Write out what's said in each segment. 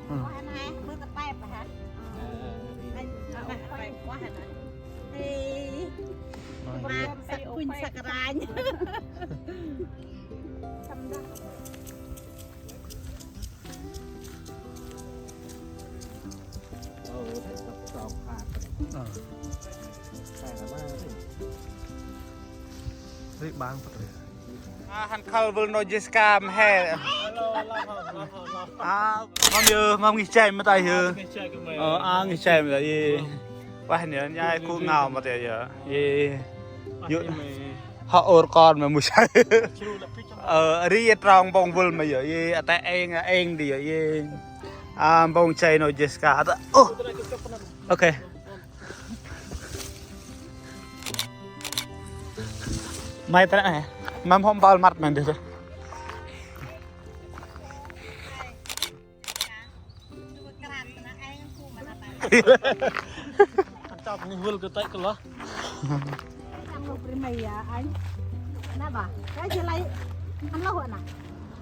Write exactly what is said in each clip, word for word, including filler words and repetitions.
Ơ. Ơ, ơ, ơ. Ơ, ơ, ơ. Ơ, ơ, ơ. Ơ, ơ, ơ. Ri bang păt ri. A, hăn khăl vâl nô Jessica mhe. A, mâm yơ, mâm ngih chay mơ tay yơ. Ơ, a, ngih chay mơ tay yơ. Wah, ni, nhai ku ngao mơ tay yơ. Yơ. Yơ. Hŏ ur kon mơ mu chay. Ơ, ri yơ trong mpông vâl mơ yơ. Yơ, a, tay êng, êng di yơ. Yơ. A, mpông chay nô Jessica. Ô. Ok. May ta nè, mâm hôm bal măt mên dih. Anh chụp ni hul ke tay ke lah. Anh lục ri mày à anh. Nè ba, cái gì lấy? Anh lộc hả nè?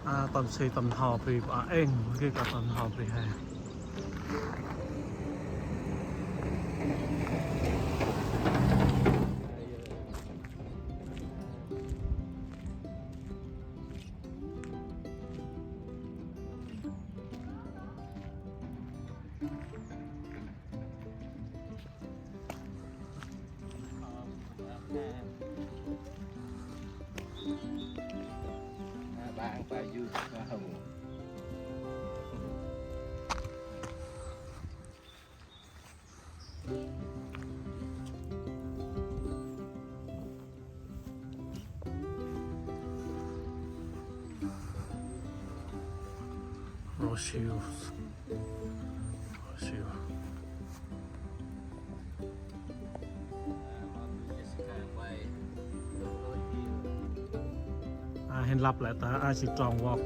A, tâm si tâm hao bri ba êng, geh ka tâm hao bri he. Rose Hills. Rose Hills. A, hên lăp lĕ ta, a, si trong vok.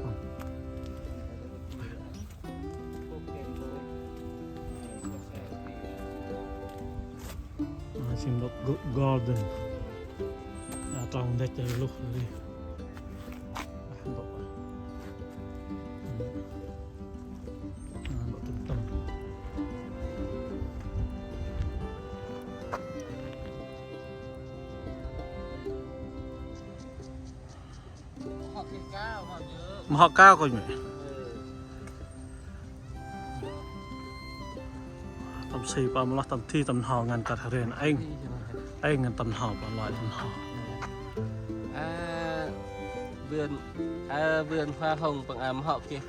A, si ndôk gu-, golden. A, trong ndĕch lŭh ri. A, ndôk. A, ndôk tŭm tŭm. Mhŏ kao kônh mê. Tâm si pa mlah tâm thi tâm n'ho ngăn kăt ren êng. Êng ngăn tâm n'ho pa loại tâm n'ho. A, vườn, a, vườn hoa hồng păng a mhŏ kê.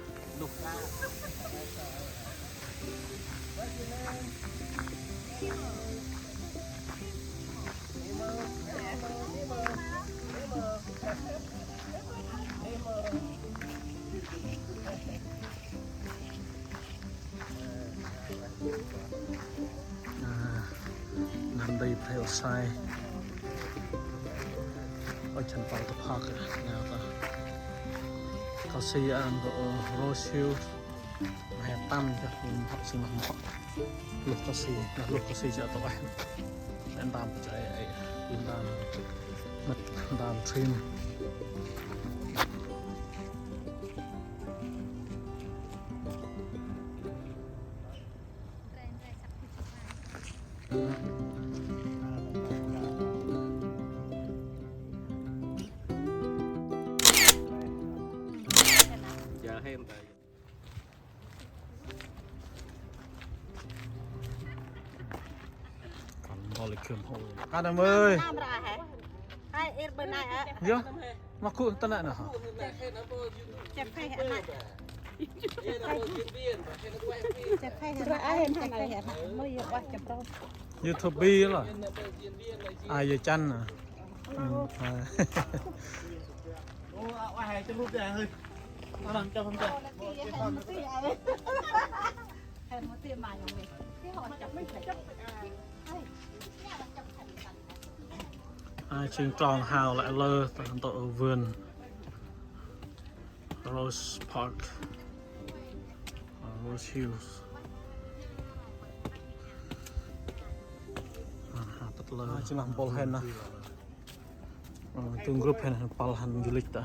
A, năm đây phải sai. Ôi, chân pal ta phak, nè, ta. Ka si ăn, ơ, Rose Hill. Mhe tăm, ta, hŏ si mhe mhe. Lŭh ka si, lŭh ka si, ta, ta, ta. Ăn tăm, ta, ê, ê, ăn tăm. Mât, ăn tăm, trim. Kan bol ikhun ho. Kan em ơi. Yơ, mă gŭ ta nă nă hŏ. YouTube bi lah. A, yơ chăn nă. A, jêng trong hao lĕ lơ ta ntŭk vườn Rose Park, Rose Hills. A, ha, tât lơ. A, jêng lah mpôl hên nă. Ơ, tu group hên, hên pâl hăn du lịch ta.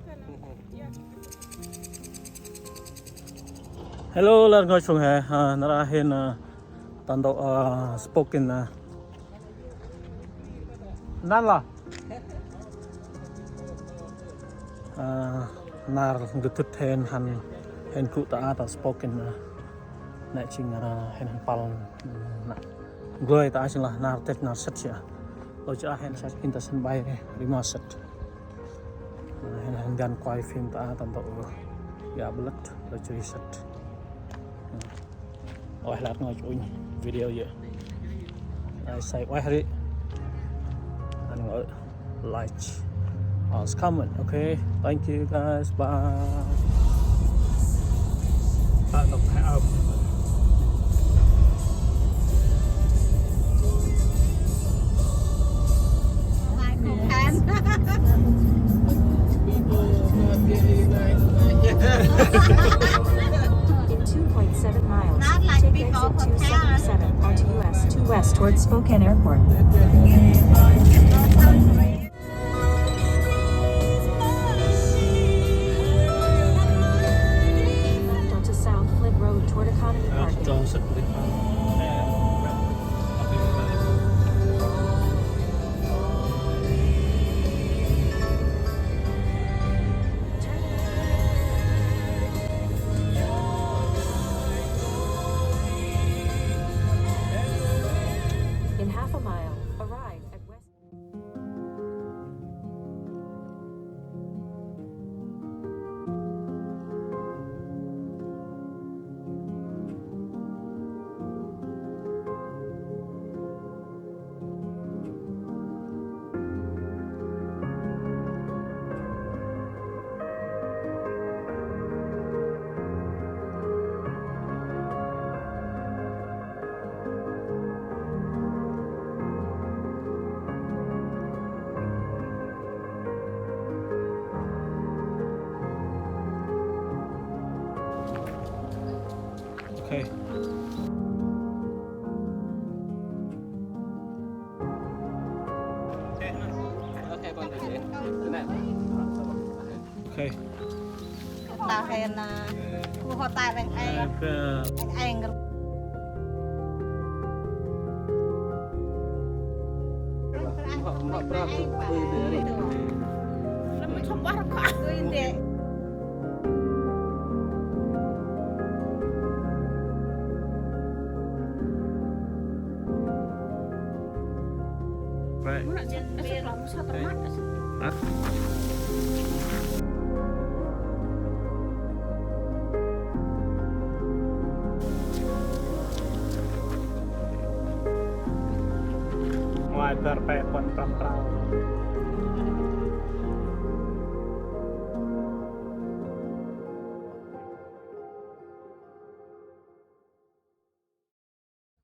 Hello, lĕ rngôch phung he, a, nar aơ hên, a, ta ntŭk, a, Spokane, a. Năn lah. A, nar gâp dŭt hên hăn, hên gŭ ta aơ ta Spokane, a. Nĕ jêng, a, hên hăn păl, nă. Gloi ta aơ jêng lah nar têt nar sĭt jêh. Lor jêh hên săch kin ta sân bay ri ma sĭt. Hên hăn găn quay phim ta aơ ta ntŭk. Ya blet lor jêh ri sĭt. Ueh lĕ rngôch uănh video yơh. Ai say ueh ri. Ăn ngơi like. Us comment, okay? Thank you guys. Bye. In two point seven miles, take exit two seven seven onto U S two west towards Spokane Airport. Left onto South Flint Road toward Economy Parking. In half a mile, arrive at West. Okay. Okay. Ta hên, a, khu hotel anh anh. Anh anh. Right. Hả? Ngoài per pe pon prăm prao.